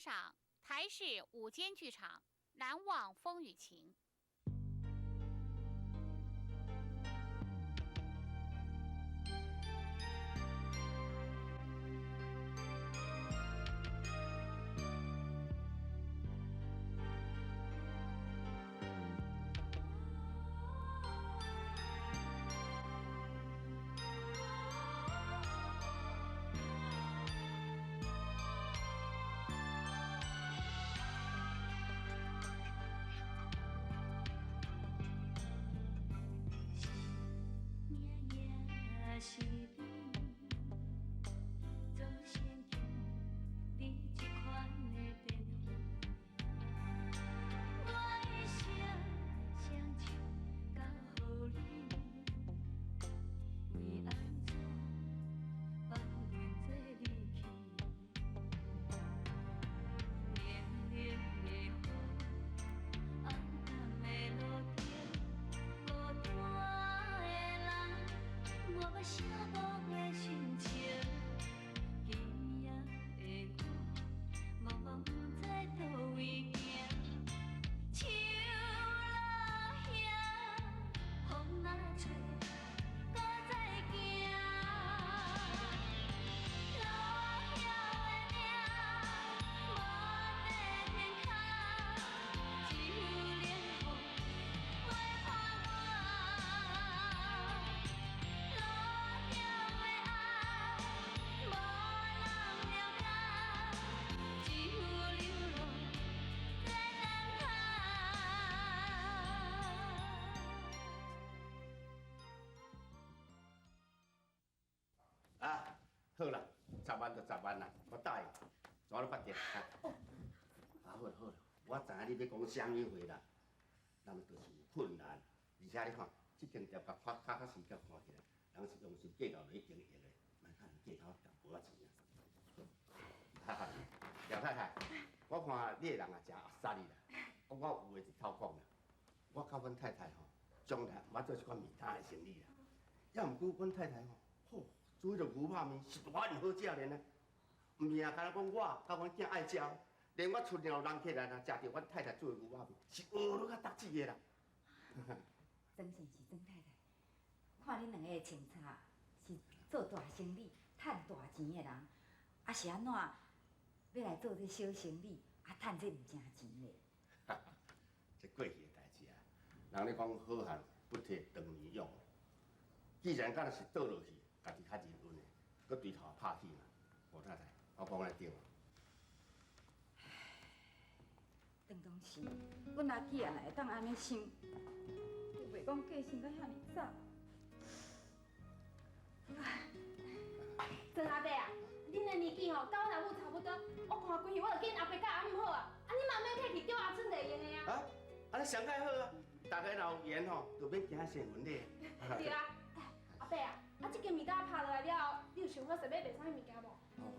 賞台視午間劇場《難忘風雨情》。啊，好啦，十萬就十萬啦，我答應，怎咧決定？啊，好啦好啦，我知影你欲講啥物話啦，人就是有困難，而且你看，這間店佮較較較時間看起來，人是用心計較來經營的，莫看人計較淡薄仔錢啊。哈哈，廖太太，我看你的人也誠阿薩哩啦，我有話直頭講啦，我佮阮太太吼，從來毋捌做這款麵攤的生意啦，猶毋過阮太太吼，吼。煮彼个牛肉麵是偌爾好食咧呢，毋是啊，敢若講我佮阮囝愛食，連我厝內人客來若食著阮太太煮的牛肉麵，是學落較得志的啦。曾先生、曾太太，看恁兩个穿插是做大生意、趁大錢的人，啊是按怎欲來做這小生意，啊趁這毋成錢咧？這過去的代誌啊，人咧講好漢不提當年勇，既然敢若是倒落去，家己較認穩的，閣對頭拍起嘛。吳太太，我講得對無？當當時，阮阿姊啊，若會當按呢想，就袂講過身到遐爾早。曾阿伯啊，恁的年紀吼，佮阮阿母差不多。我看規歲，我就見阿伯佮阿姆好啊。啊，你嘛免客氣，叫阿春就會用的啊。啊，按呢上蓋好啊！大家若有緣吼，就免驚生分禮。對啊，阿伯啊。啊，這間麵摊拍落來了後，你有想好說欲賣啥物物件無？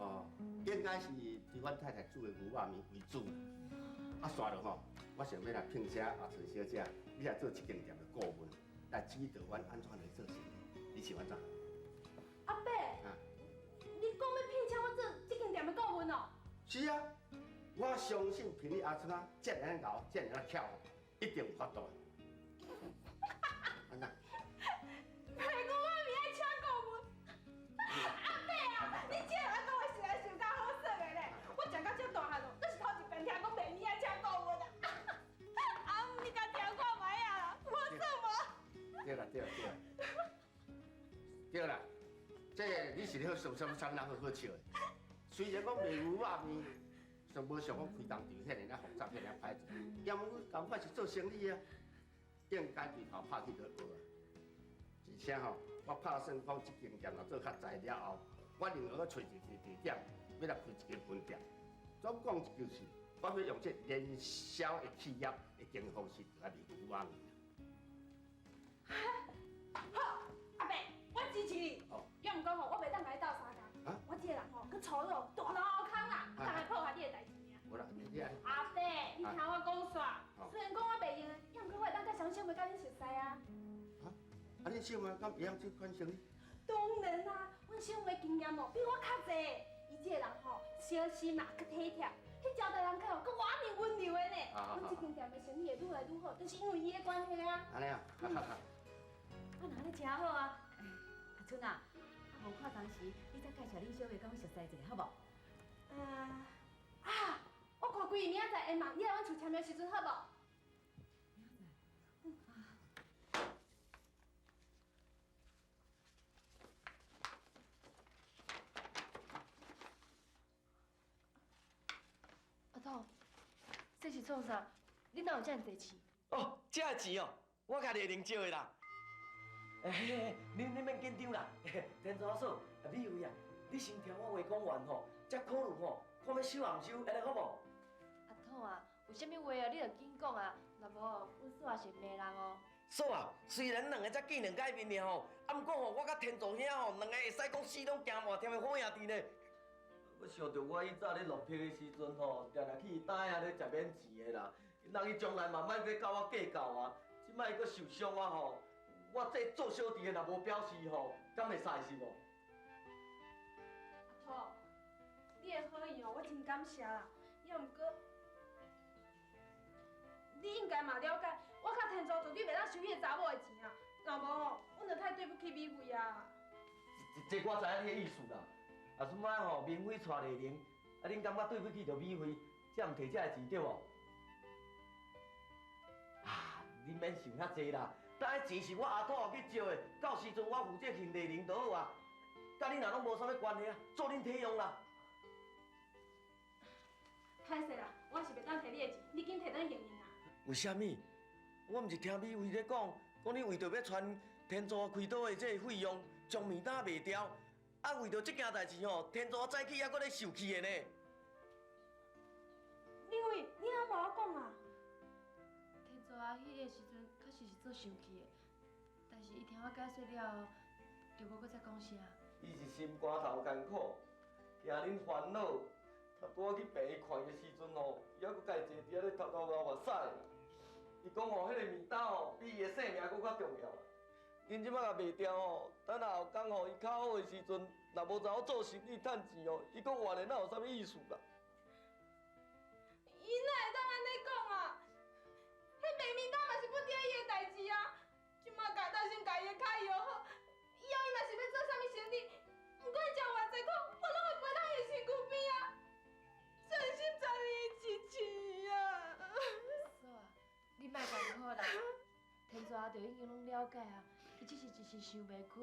哦，應該是以阮太太煮的牛肉麵為主。啊，煞落吼，我想欲來聘請阿春小姐，你來做這間店的顧問，來指導阮按怎來做生意。你想按怎？阿伯，你講欲聘請我做這間店的顧問哦？是啊，我相信憑你阿春啊，這爾𠢕，這爾巧，一定有法度。按怎？你這人講話實在想夠好耍的咧！我食到這大漢哦，閣是頭一遍聽講賣麵愛請顧問啊！阿姆，你共聽看覓啊啦，有好耍無？對啦對啦對啦，對啦，這你是咧想啥物啥人好好笑的？雖然講賣牛肉麵，上無想講開工場遐爾仔複雜，遐爾仔歹做，猶毋過仝款是做生意啊，應該對頭拍去就學啊。而且吼，我拍算講這間店若做較濟了後，我另外閣揣一個地點，欲來開一間分店。總講一就是，我欲用這連銷的企業的經營方式來賣牛肉麵。好，阿伯，我支持你。猶毋過吼，我袂當共你鬥相共。我這个人吼，閣粗魯，大腦空啦，逐个破壞你的代誌爾。無啦，你啊。阿伯，你聽我講煞。雖然講我袂閒，猶毋過我會當介紹小妹佮恁熟似啊。啊？啊，恁小妹敢會曉這款生意？當然啦，阮小妹經驗哦比我較濟。伊這个人吼，小心嘛，閣體貼，彼招待间店的生意会愈来愈好，就是因为伊的关系啊。按呢啊，啊，若按呢真好啊！阿春啊，啊无看当时你再介绍恁小妹佮阮熟似一下，好无？啊，我看规伊明仔载会忙，你来阮厝签约时阵好无？明仔载。阿统，这是创啥？你哪有遮尔济钱？哦，这个钱哦，我共丽玲借的啦。嘿嘿，恁恁免紧张啦。天柱阿嫂，美惠啊，你先听我话讲完吼，才考虑吼，看欲收抑毋收，按呢好无？阿统啊，有啥物话啊，你著紧讲啊，若无，阮嫂也是会骂人哦。嫂啊，虽然两个才见两摆面尔吼，啊，毋过吼，我佮天柱兄吼，两个会使讲死拢行满，忝的好兄弟呢。我想著我以早咧落魄的时阵吼，定定去伊担仔咧食免钱的啦。人伊将来嘛莫欲佮我计较啊，这摆伊阁受伤啊吼，我这做小弟的若无表示吼，敢会使是无？阿统，你的好意哦，我真感谢啦。也毋过，你应该嘛了解，我佮天柱绝对袂当收彼个查某的钱啊。若无吼，阮就太对不起美惠啊。这我知影你的意思啦。啊，什么吼，明辉娶丽玲，啊，恁感觉对不起著美惠，才毋提这个钱对无？啊，恁免想遐济啦，但彼钱是我阿土去借的，到时阵我负责还丽玲就好啊，佮恁也拢无啥物关系啊，做恁体谅啦。歹势啦，我是袂当提你的钱，你紧提转去还𪜶啦。为啥物？我毋是听美惠咧讲，讲你为著欲传天柱开刀的这个费用，将面单卖掉。啊，为著这件代志吼，天柱早起犹阁咧受气的呢。美惠，你哪无我讲啊？天柱啊，彼个时阵确实是足生气的，但是伊听我解释了后，就无阁再讲啥。伊是心肝头艰苦，惊恁烦恼。头拄仔去病院看伊的时阵吼，伊犹阁家己坐伫遐咧偷偷流目屎啦。伊讲吼，彼个面单吼，比伊的性命阁较重要。恁这摆共卖掉吼，等下后工吼，伊较好的时阵，若无怎做生意趁钱吼，伊阁活咧哪有啥物意思啦？伊哪会当按呢讲啊？彼卖面单嘛是不得已的代志啊！这摆共当先共伊的跤医好，以后伊若是欲做啥物生意，不管食偌济苦，我拢会陪佇伊身躯边啊！真心真意支持啊！嫂啊，你莫艰苦啦，天柱仔就已经拢了解啊。伊只是一时想袂开，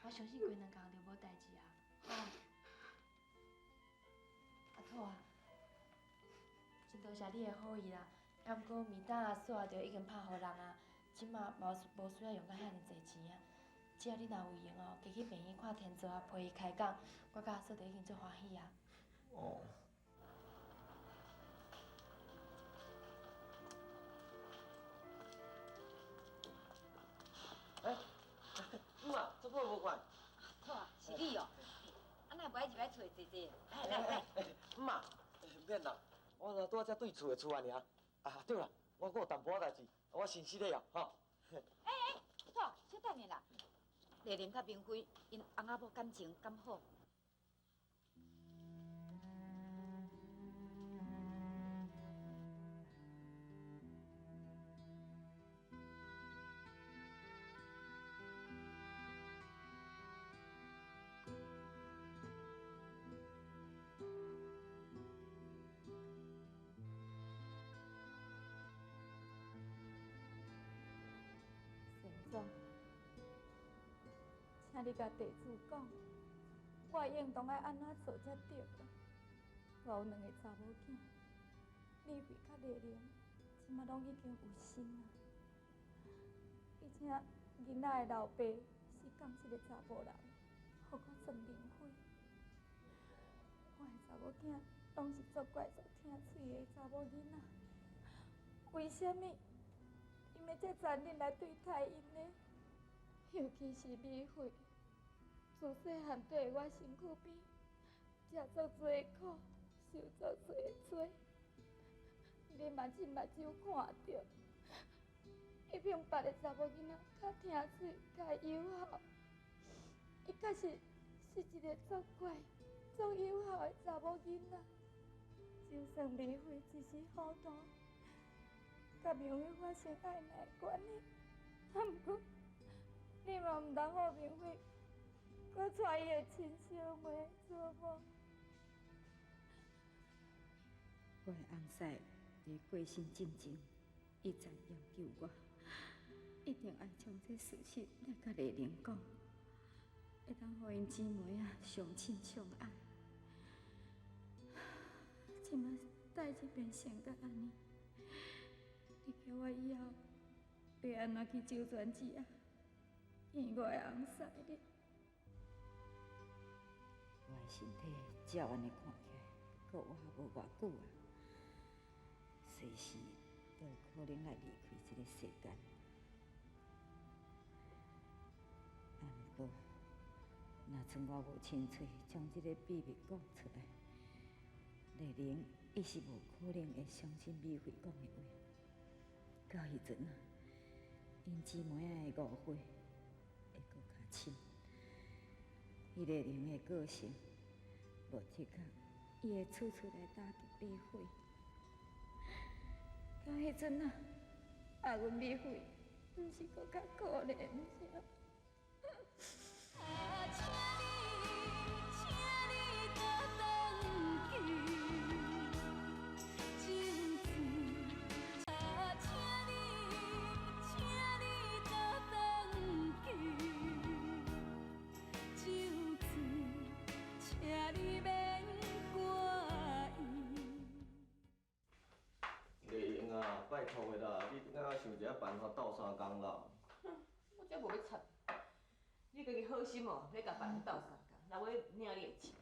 我相信过两工就无代志啊。吼，阿土啊，真多谢你的好意啦。啊，毋过面单啊、煞就已经拍予人啊，这马无需要用到遐尔济钱啊。只要你若有闲哦，加去病院看天柱啊，陪伊开讲，我佮阿嫂就已经足欢喜啊。哦。哎，姆啊，这久无看。好啊，是你哦。啊，哪无爱入来厝里坐坐？来来来。姆啊，免啦，我若拄仔才对厝的出来尔。啊，对啦，我阁有淡薄仔代志，我先失礼啊，吼。欸欸，好，小等下啦。丽玲佮明辉，𪜶翁仔某感情敢好？请你共地主讲，我应当爱按怎做才对啦？我有两个查某囝，美惠佮丽玲，这马拢已经有身啊。而且囡仔的老爸是仝一个查埔人，予我算明辉。我的查某囝拢是足乖足听喙的查某囡仔，为啥物𪜶欲这残忍来对待𪜶呢？尤其是美惠，自细汉缀伫我身躯边，食足济苦，受足济罪，你嘛亲目睭看著，伊比别个查某囡仔较听喙、较友好，伊确实是一个足乖、足友好的查某囡仔。就算美惠一时糊涂，佮明辉发生暧昧关系，啊，毋过你嘛毋通予明辉阁娶伊的亲小妹，知无？我的翁婿伫过身进前，一再要求我，一定爱将这事实来佮丽玲讲，会当予𪜶姊妹仔相亲相爱。这马代志变成甲按呢，你叫我以后欲按怎去周全之啊？见我的翁婿呢？我的身体照按呢看起来，阁活无偌久啊，随时都有可能来离开这个世间。啊，毋过，若像我无亲嘴将这个秘密讲出来，丽玲伊是无可能会相信美惠讲的话。到彼阵啊，𪜶姊妹仔的误会会阁较深。彼个人的个性无的确，伊会处处来打击美惠。到彼阵啊，啊，阮美惠毋是阁较可怜啥？啊，请你，请你倒转去，情字。啊，请你，请你倒转去，酒醉，请你免赶伊。丽英啊，拜托的啦，你敢想一下办法斗相共啦？哼，我才无欲插。你家己好心哦，欲共别人斗相共，若欲领你的情，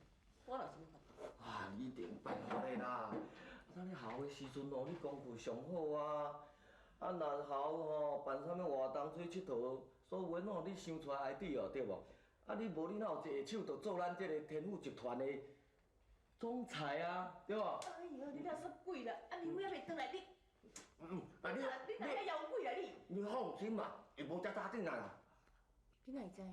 我哪有啥物办法？啊，你一定有办法的啦！咱咧学的时阵哦，你功课上好啊。啊，若校吼办啥物活动出去𨑨迌，所有的拢你想出来 idea 哦，对无？啊，你无你哪有一下手就做咱这个天府集团的总裁啊，对无？哎哟，你若说鬼啦！啊，明辉犹未转来，你，啊你你哪遐枵鬼啦你？你放心嘛，伊无遮早转来啦。你哪会知？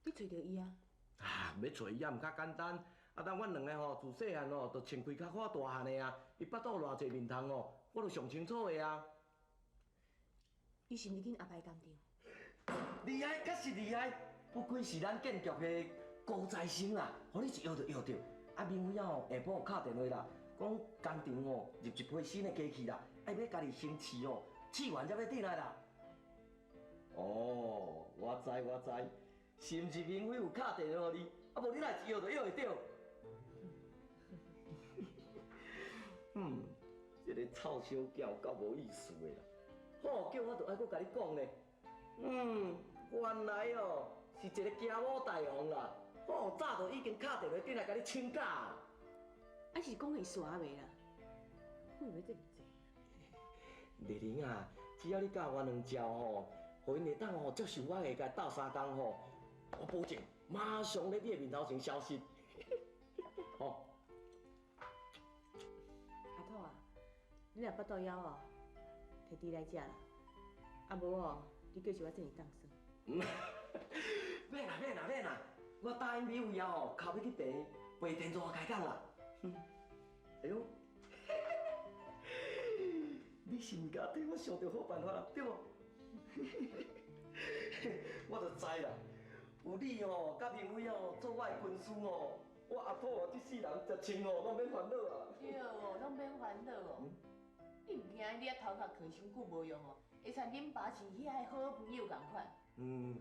你揣著伊啊？啊，欲揣伊也毋较简单。啊，等阮两个吼自细汉吼，就穿开较好大汉的啊，伊腹肚偌济面虫哦，我就上清楚的啊。伊是毋是恁阿伯工厂？厉害，确实厉害，不愧是咱建筑系高材生啦，予你一摇就摇著。啊，明辉仔吼下晡有敲电话啦，讲工厂吼入一批新的机器啦，爱欲家己先试哦，试完才欲转来啦。哦，我知我知，是毋是明辉有敲电话予你？啊，无你哪会一摇就摇会著？嗯，这个臭小囝有够无意思的啦。好，叫我就爱阁共你讲呢。嗯，原来哦是一个惊某大王啦。哦，早就已经敲电话转来共你请假。啊是讲会煞未啦？我以为这尔济。丽玲啊，只要你教我两招吼，予𪜶会当吼接受我会共斗相共吼，我保证马上咧你的面头前消失。吼。阿土啊，你若腹肚枵哦，提猪来食啦。啊无哦，你继续我这尔当耍。免啦免啦免啦，我答应美惠啊吼，哭欲去病院陪天柱开讲啦。哎哟，你是毋是替我想著好办法啦，对无？我就知啦，有你吼，佮明辉吼做我的军师吼，我阿土哦，这世人食穿哦，拢免烦恼啊。对哦，拢免烦恼哦。你毋惊你遐头壳囥伤久无用哦，会像恁爸是遐个好朋友仝款。嗯，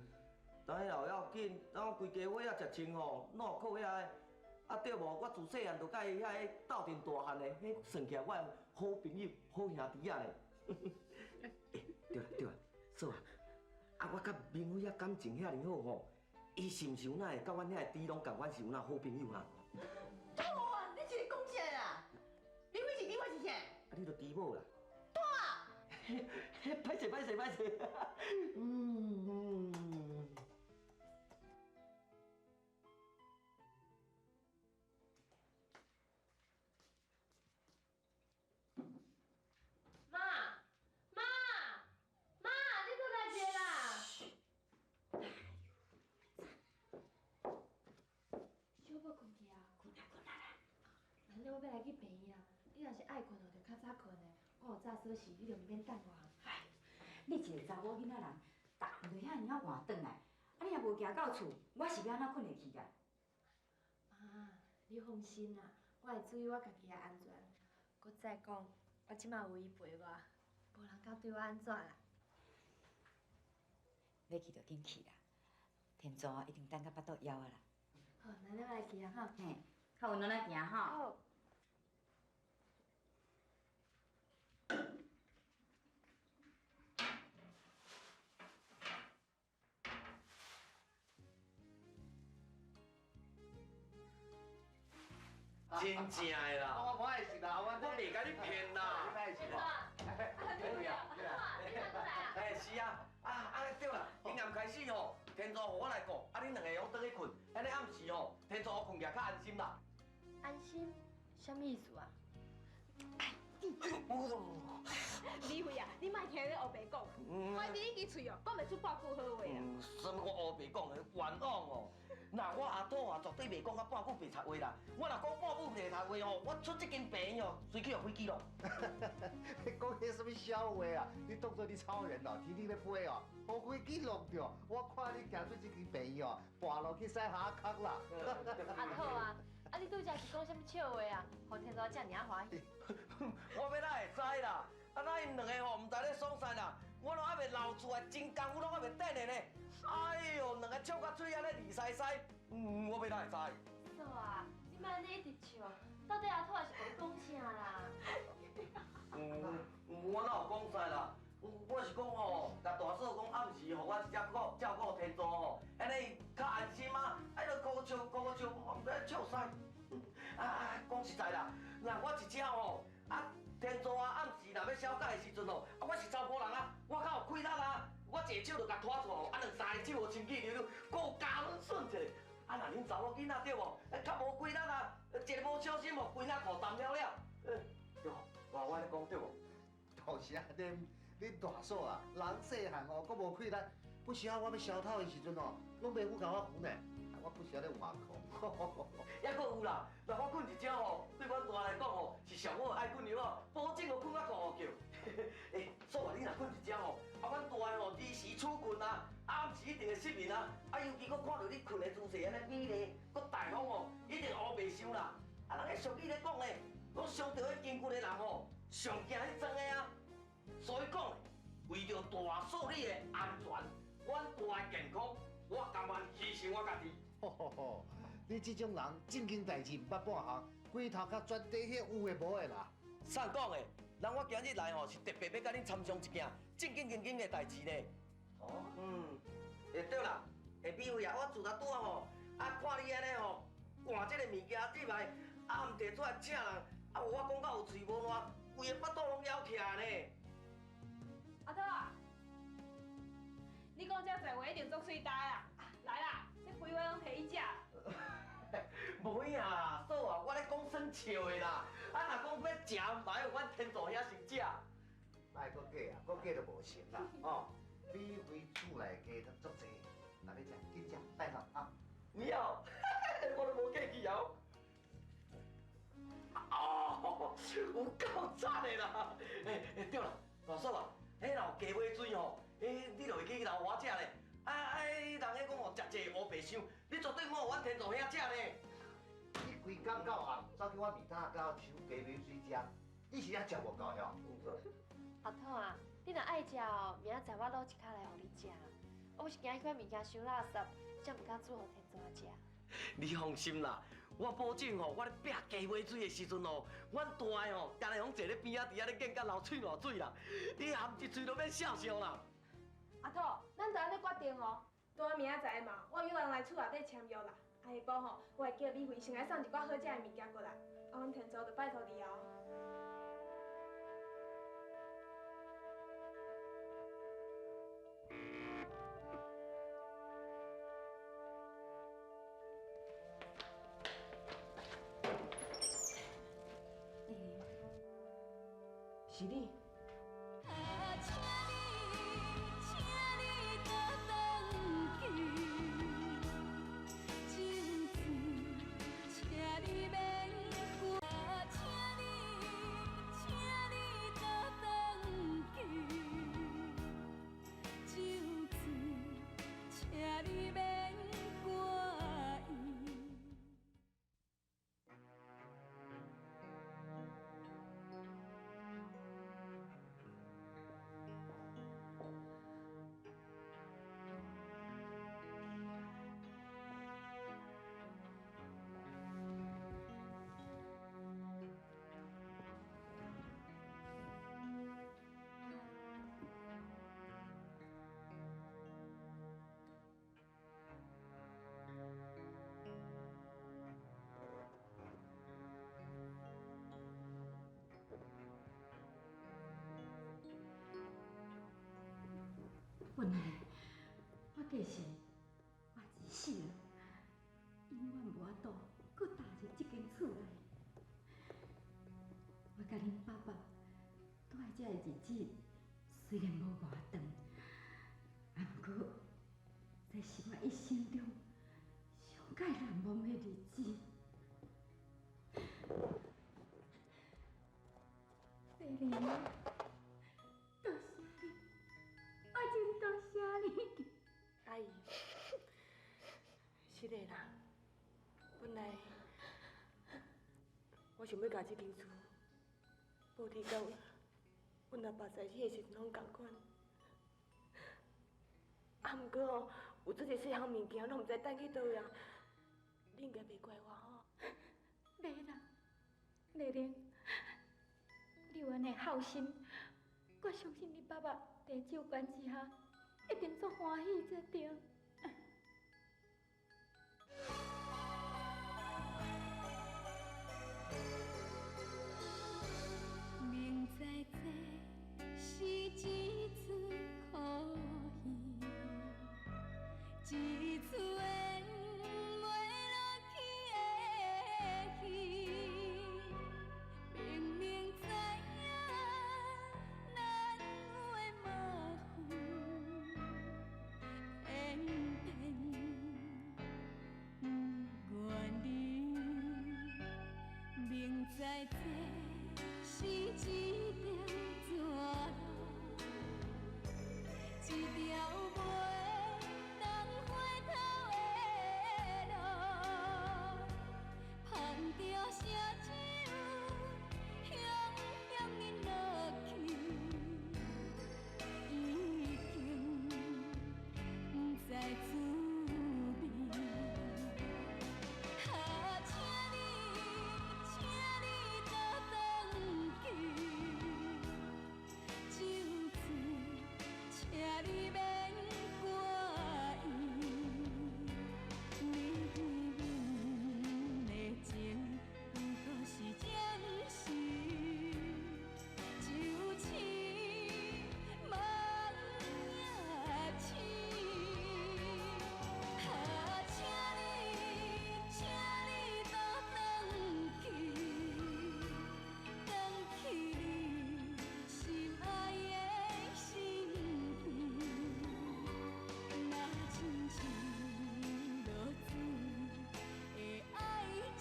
当然也要紧，等我规家伙仔食穿吼，拢有靠遐个。啊对无，我自细汉就佮伊遐个斗阵大汉的，彼算起来我的好朋友、好兄弟仔咧。欸，对啦对啦，嫂啊，啊我佮明辉仔感情遐尔好吼，伊是毋是有哪会佮阮遐个猪拢共阮是有哪好朋友啊？土啊！你是咧讲啥啦？明辉是你，我是啥？啊，你就猪某啦。土啊！歹势歹势歹势。嗯。妈，妈，妈，你过来一下啦！小宝困去啊？困啊困啊啦！反正我欲来去病院啊，你若是爱困哦，就较早困的。我我有炸锁匙，你就毋免等我。哎，你一个查某囡仔人，逐暗就遐尔仔晚转来，啊你若无行到厝，我是欲按怎睏会去啊？妈，你放心啦，我会注意我家己的安全。阁再讲，我这马有伊陪我，无人敢对我按怎啦。欲去就紧去啦，天祖一定等甲腹肚枵啊啦。好，那咱来去啊哈。嘿，较稳稳仔行吼。好。真正的啦！我无爱是啦，我我袂共你骗啦。你啊？哎，是啊，啊啊对啦，明暗开始吼，天祖予我来顾，啊恁两个拢转去睏，按呢暗时吼，天祖睏起来较安心啦。安心？啥物意思啊？美惠啊，你莫听咧乌白讲，我伫你支喙哦，讲袂出半句好话啦。啥物我乌白讲的，冤枉哦！那我阿祖啊，绝对袂讲甲半句白贼话啦。我若讲半句白贼话吼，我出这间病院哦，随去予飞机咯。你讲彼啥物痟话啊？你当做你超人哦，天顶咧飞哦，予飞机落著，我看你行出这间病院哦，跋落去屎蛤壳啦。阿祖啊，啊你拄才是讲啥物笑话啊？予天祖遮尔仔欢喜。我欲哪会知啦？啊，那𪜶两个吼，毋知咧爽啥啦，我拢犹未流出来，真功夫拢犹未等的呢。哎哟，两个笑甲嘴按呢离腮腮，我欲哪会知？嫂啊，你莫按呢一直笑，到底阿土是欲讲啥啦？我哪有讲啥啦？我是讲吼，共大嫂讲暗时，予我一只顾照顾天祖吼，按呢伊较安心啊。哎，就顾笑顾笑，我毋知笑啥。啊，讲实在啦，若我一只吼，啊，天祖啊，暗时若欲小解的时阵吼，啊，我是查埔人啊，我较有气力啊，我一个手就共拖出吼，啊，两三个手哦，清气溜溜，阁加拢顺一下。啊，若恁查某囡仔对无，较无气力啊，一个无小心哦，规那裤澹了了。对无？我按呢讲对无？就是按呢，恁大嫂啊，人细汉哦，阁无气力，不时啊，我欲消透的时阵哦，拢袂赴共我扶呢，我不时咧换裤。抑阁有啦，若我睏一觉吼，对阮大来讲吼，是上好的爱睏药啊，保证予睏甲糊糊叫。欸，嫂啊，你若睏一觉吼，啊，阮大的吼，儿时初困啊，暗时一定会失眠啊，啊，尤其阁看著你睏的姿势按呢美丽，阁大方吼，一定乌白想啦。啊，人彼俗语咧讲咧，讲伤著彼筋骨的人吼，上惊彼装的啊。所以讲，为著大嫂你的安全，阮大的健康，我甘愿牺牲我家己。吼吼吼！你这种人正经代志毋捌半项，规头壳专缀彼有的无的啦。啥讲的？人我今日来吼，是特别欲佮恁参详一件正经经经的代志呢。哦，欸对啦，欸美惠啊，我自头拄仔吼，啊看你按呢吼，掼这个物件入来，啊毋提出来请人，啊有我讲到有喙无烂，规个腹肚拢枵起来呢。阿涛啊，你讲这济话一定足喙焦啦！来啦，这肥话拢提你食。无影啦，嫂啊，我咧讲耍笑的啦。啊，若讲欲食，嘛爱阮天祖兄先食。莫阁假啊，阁假就无成啦，吼。美惠厝内鸡汤足济，若欲食紧食，拜托啊。你哦，我都无客气哦。哦，有够赞的啦！欸欸，对啦，大嫂啊，彼若有鸡尾水吼，欸，你就会去留我食咧。啊啊！人彼讲吼，食济乌白想，你绝对莫予阮天祖兄食咧。你规工到暗，走去我面摊佮我抢鸡尾水食，你是犹食无够哟？阿土啊，你若爱食哦，明仔载我卤一跤来予你食。我是惊彼款物件伤垃圾，才毋敢煮予天祖食。你放心啦，我保证吼，我咧拚鸡尾水的时阵吼，阮大的吼，干焦拢坐咧边仔伫遐咧见甲流喙澜水啦，你含一喙都免笑笑啦。阿土，咱就按呢决定哦。拄仔明仔载嘛，我约人来厝内底签约啦。啊，下晡吼，我会叫美惠先来送一寡好食的物件过来。啊，阮天祖就拜托你哦。是你。啊，请你，请你倒转去，情字，请你免顾。啊，请你，请你倒转本來我計是我一世人永遠無法度閣踏入這間厝內。我佮恁爸爸蹛佇這的日子雖然無偌長，啊，毋過這是我一生中上蓋難忘的日子。麗玲，多謝你，我真多謝你。阿姨，是的啦，本來我想欲共這間厝報替佮阮阿爸在世的時陣攏仝款，啊，毋過吼，有這一細項物件，攏毋知擲去佗位啊，你應該袂怪我吼。袂啦，麗玲，你有按呢孝心，我相信你爸爸佇酒權之下，一定足歡喜才對。